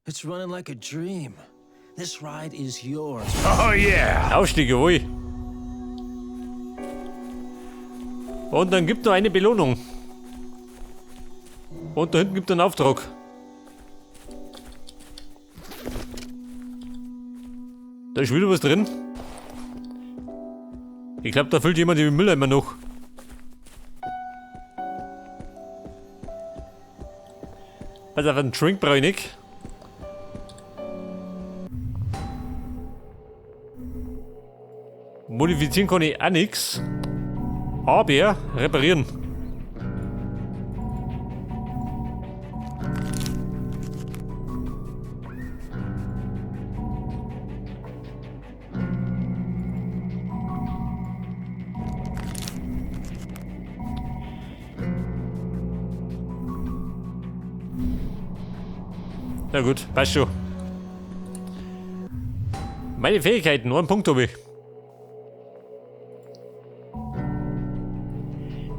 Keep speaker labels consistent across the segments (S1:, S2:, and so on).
S1: It's running like a dream. This ride is yours.
S2: Oh yeah!
S3: Aufstieg, jawohl. Und dann gibt noch eine Belohnung. Und da hinten gibt es einen Auftrag. Da ist wieder was drin. Ich glaub, da füllt jemand den Mülleimer noch. Pass auf, einen Drink brauche ich nicht. Modifizieren kann ich auch nix. Aber reparieren. Na gut, passt schon. Meine Fähigkeiten, nur einen Punkt habe ich.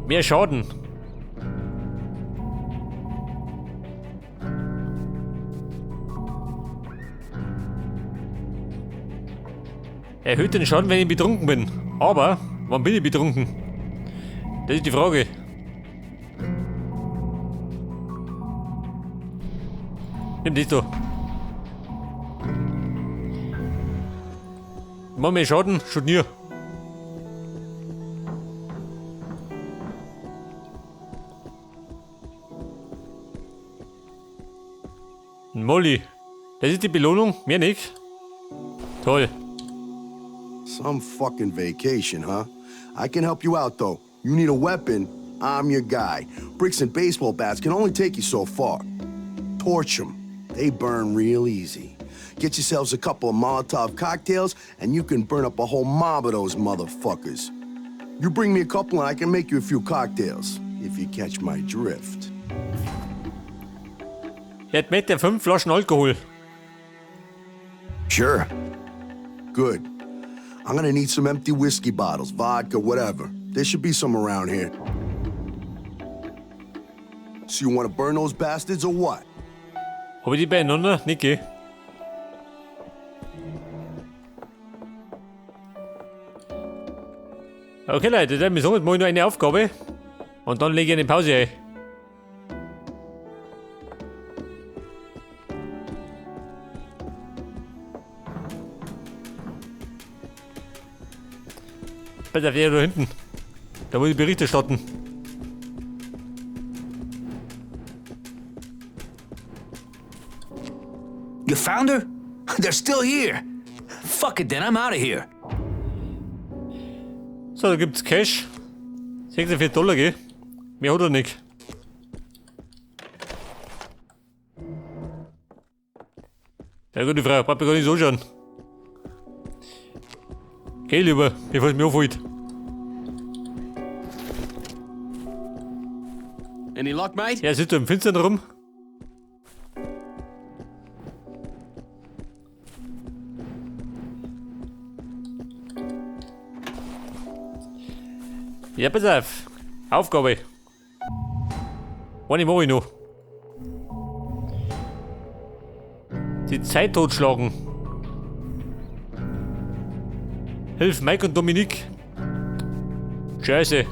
S3: Mehr Schaden. Erhöht den Schaden, wenn ich betrunken bin. Aber, wann bin ich betrunken? Das ist die Frage. Nimm das da. Mach mehr Schaden, schon nie. Molly. Das ist die Belohnung, mehr nicht. Toll.
S4: Some fucking vacation, huh? I can help you out, though. You need a weapon, I'm your guy. Bricks and baseball bats can only take you so far. Torch them. They burn real easy. Get yourselves a couple of Molotov cocktails, and you can burn up a whole mob of those motherfuckers. You bring me a couple, and I can make you a few cocktails, if you catch my drift.
S3: Er hat der 5 Flaschen Alkohol.
S4: Sure. Good. I'm gonna need some empty whiskey bottles, vodka, whatever. There should be some around here. So you wanna burn those bastards or what?
S3: Hab ich die beieinander? Niki. Okay, Leute, dann wir sagen, mache ich noch eine Aufgabe. Und dann lege ich eine Pause ein. Besser wäre da hinten. Da muss ich Bericht erstatten.
S2: You found her? They're still here. Fuck it then, I'm out of here.
S3: So, da gibt's Cash. 46 Dollar, gell? Mehr hat er nicht. Ja, gute Frage, braucht mir gar nicht so schauen. Geh lieber, bevor es mir auffällt.
S1: Any luck, mate?
S3: Er sitzt da im Finstern rum. Ja, pass auf. Aufgabe. Eine mache ich noch. Die Zeit totschlagen. Hilf Mike und Dominik. Scheiße.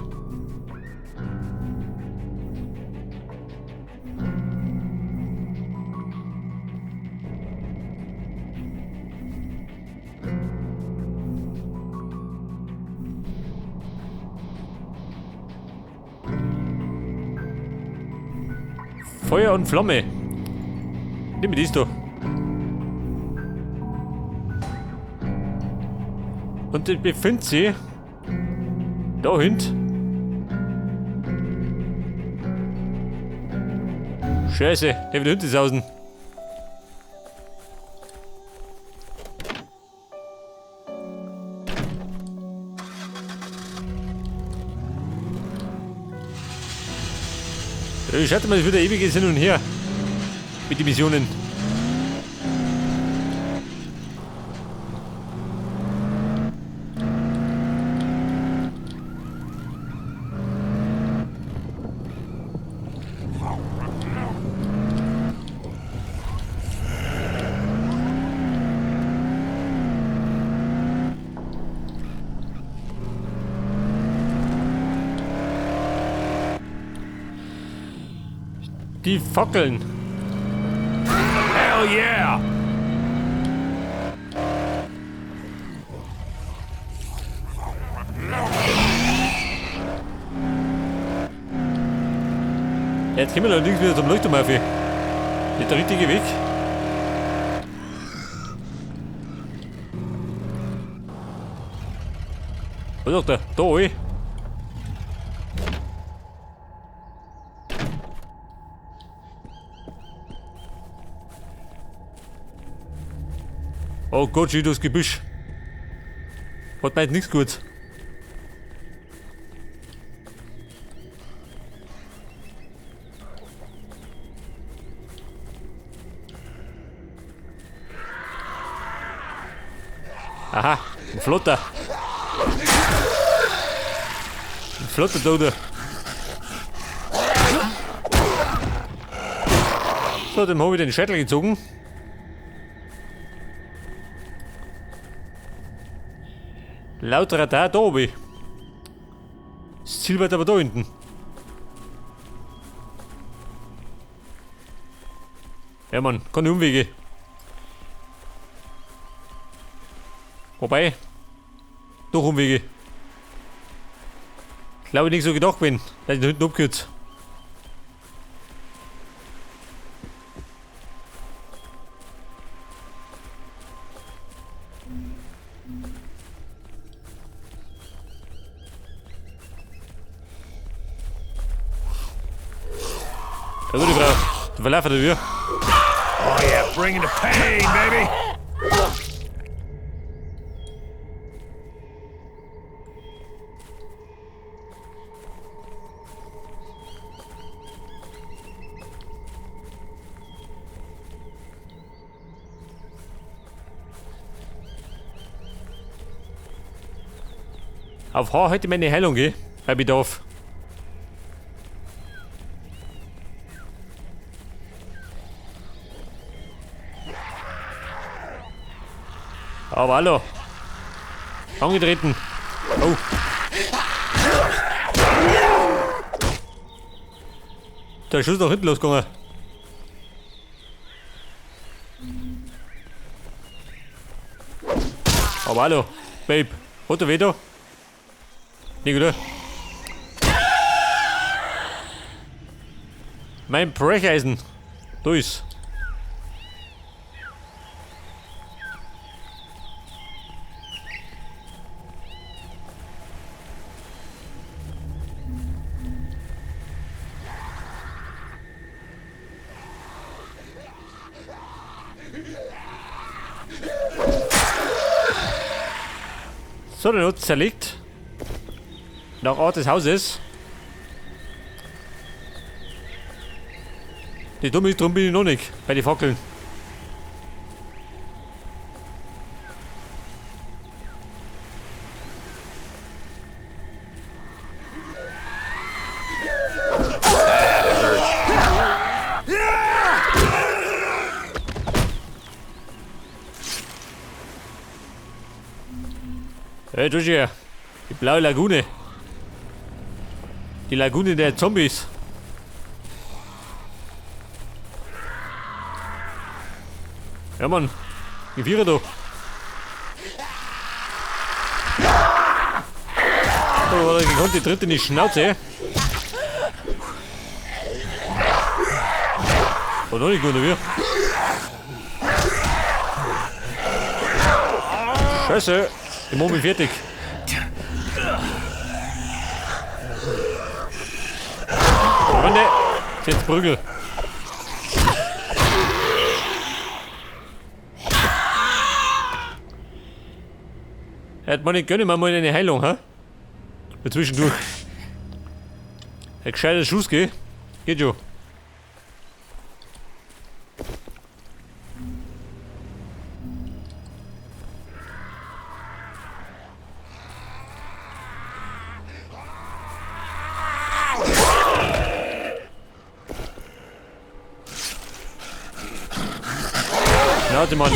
S3: Feuer und Flamme. Nimm dies da. Und ich befindet sich da hinten. Scheiße, der will hinten sausen. Ich schätze mal, es wird ein ewiges Hin und Her mit den Missionen. Die Fackeln.
S2: Hell yeah!
S3: Jetzt kommen wir allerdings wieder zum Leuchtturm auf. Nicht der richtige Weg. Was sagt er? Da, ey. Oh Gott, schau das Gebüsch. Hat mir nichts gut. Aha, ein Flotter. Ein flotter Dodo. So, dem habe ich den Schädel gezogen. Laut Radar da oben. Das Ziel wird aber da hinten. Ja Mann, keine Umwege. Wobei, doch Umwege. Glaube ich nicht so gedacht bin, dass ich da hinten abkürze. Da gute Frau, die verlaufen da wir.
S2: Oh yeah, bringing the pain, baby!
S3: Auf H heute meine Heilung, gell? Bei Bedarf. Aber hallo. Angetreten. Oh. Der Schuss nach hinten losgegangen. Aber hallo, Babe. Hat er weh da? Nicht, oder? Mein Brecheisen. Da ist. So, der Nutz zerlegt. Nach Ort des Hauses. Die dumme ist, drum bin ich noch nicht bei den Fackeln. Hey, du hier. Die blaue Lagune. Die Lagune der Zombies. Ja Mann, die Vierer da. Oh, da kommt die dritte in die Schnauze. Oh, noch nicht gut, oder wie? Scheiße, ich mach mich fertig. Freunde, jetzt Prügel. Mann, gönn mir mal eine Heilung, hä? Mal zwischendurch. Ein gescheiter Schuss, gell? Geht schon. Schnauze, Mann.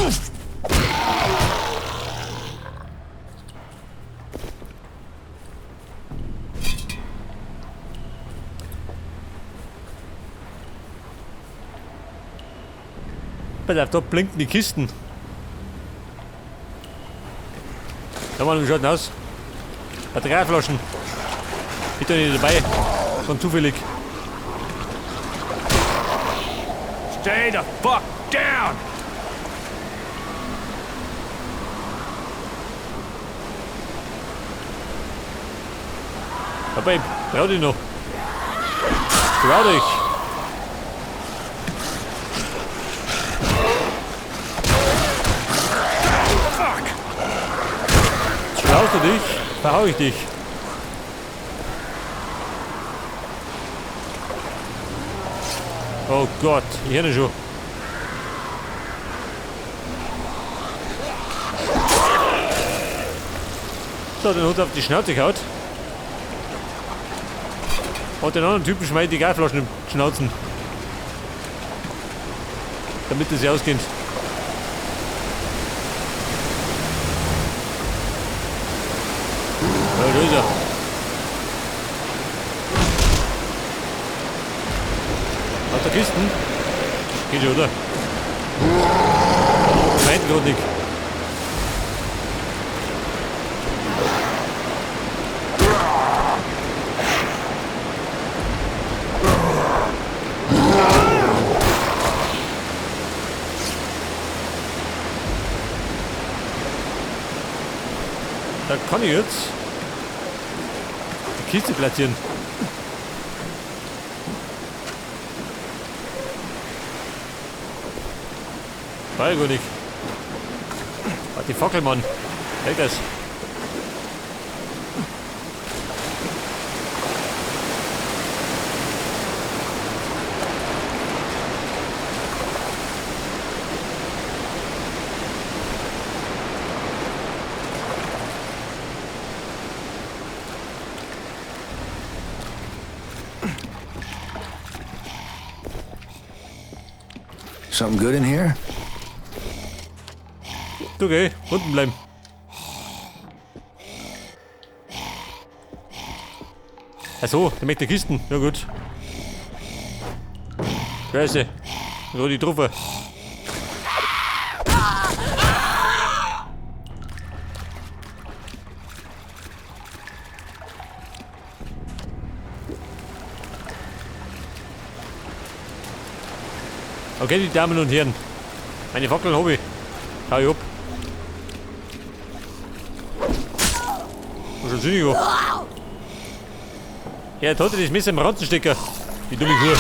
S3: Pass auf, da blinken die Kisten. Da mal, wie schaut denn aus? Batterieflaschen. Bitte nicht dabei. Schon zufällig.
S2: Stay the fuck down!
S3: Ja, Babe, trau dich noch. Trau dich.
S2: Fuck!
S3: Traust du dich? Verhau ich dich. Oh Gott, ich höre schon. So, den Hund auf die Schnauze gehaut. Und den anderen Typen schmeißt die Gasflaschen im Schnauzen. Damit es sich ausgeht. Ja, da ist er. Hat er Kisten? Geht schon, oder? Meint grad nicht. Da kann ich jetzt die Kiste platzieren. Weiß ich gar nicht. Warte, die Fackel, Mann. Weg das.
S2: Something good in here?
S3: Du geh, unten bleiben. Ach so, der möchte Kisten. Ja gut. Scheiße. So die Truppe. Okay, die Damen und Herren. Meine Fackeln hab ich. Hau ich ab. Wo schon sind die? Ja, jetzt hat er das Messer im Ranzenstecker. Die dumme Kuh.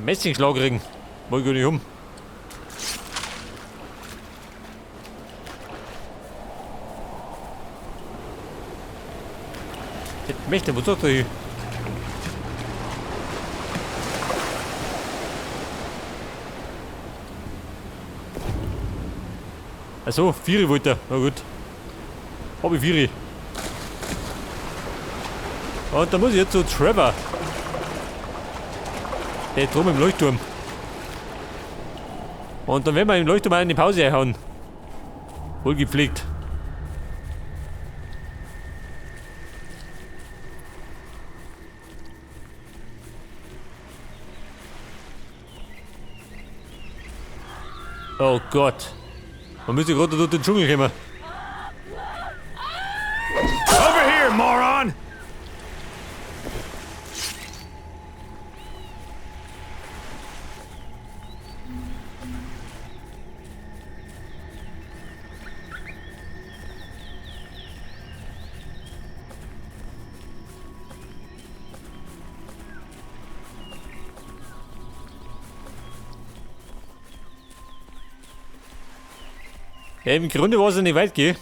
S3: Messingschlagring. Wollte ich gar nicht um. Ich möchte, wo soll ich? Achso, 4 wollte er. Na gut. Hab ich 4. Und da muss ich jetzt zu Trevor. Der ist drum im Leuchtturm. Und dann werden wir im Leuchtturm eine Pause einhauen. Wohlgepflegt. Oh Gott. Man müsste gerade durch den Dschungel kommen.
S2: Over here, moron!
S3: Ja, im Grunde war es ja nicht weit, gell?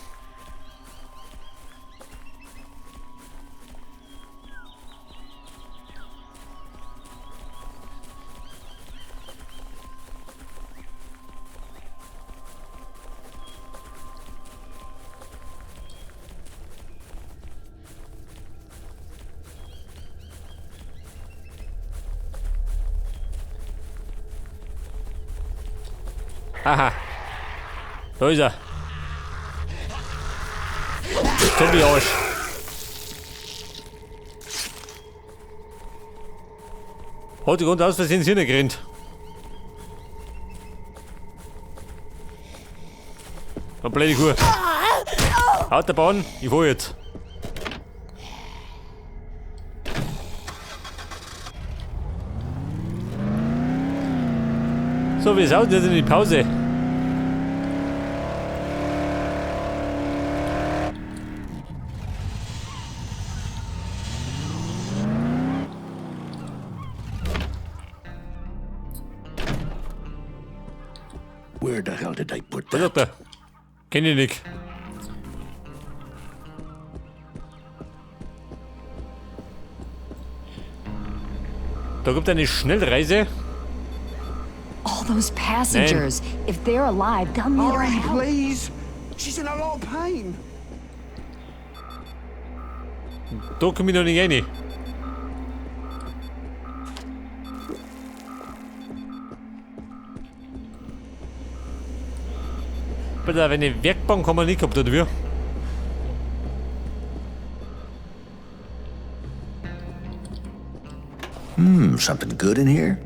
S3: Aha. Da ist er. Zombie-Arsch. Hat die Grund aus Versehen Sinne gerannt. Na, blöde Kuh. Autobahn, ich fahr jetzt. So, wie es aussieht, jetzt in die Pause.
S1: Where the hell did I put
S3: Was
S1: that?
S3: sagt er? Kenn ich nicht. Da kommt eine Schnellreise.
S5: All those passengers. If they're alive, they'll need our
S6: Hurry,
S5: help.
S6: please. She's in a lot of pain.
S3: Da komm ich noch nicht rein. Bitte, wenn ich Werkbank haben wir nicht gehabt, oder wie?
S2: Something good in here?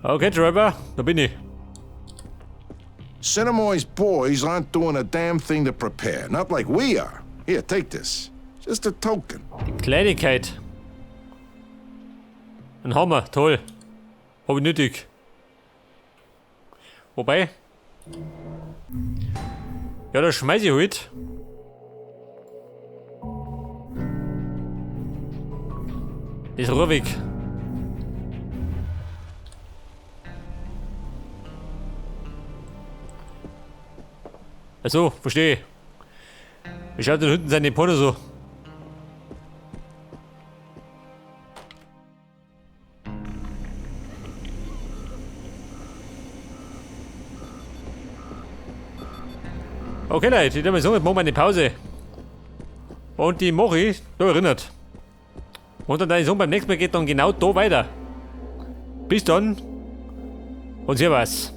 S3: Okay, Trevor, da bin ich.
S7: Sinamoi's boys aren't doing a damn thing to prepare. Not like we are. Here, take this. Just a token.
S3: Die Kleinigkeit. Ein Hammer, toll. Hab ich nötig. Wobei. Ja, da schmeiß ich halt. Das Rohr weg. Achso, verstehe. Wie schaut denn hinten seine Porno so? Okay, Leute, ich würde mal sagen, jetzt machen wir eine Pause. Und die mache ich, da erinnert. Und dann, ich sagen, beim nächsten Mal geht dann genau da weiter. Bis dann und servus.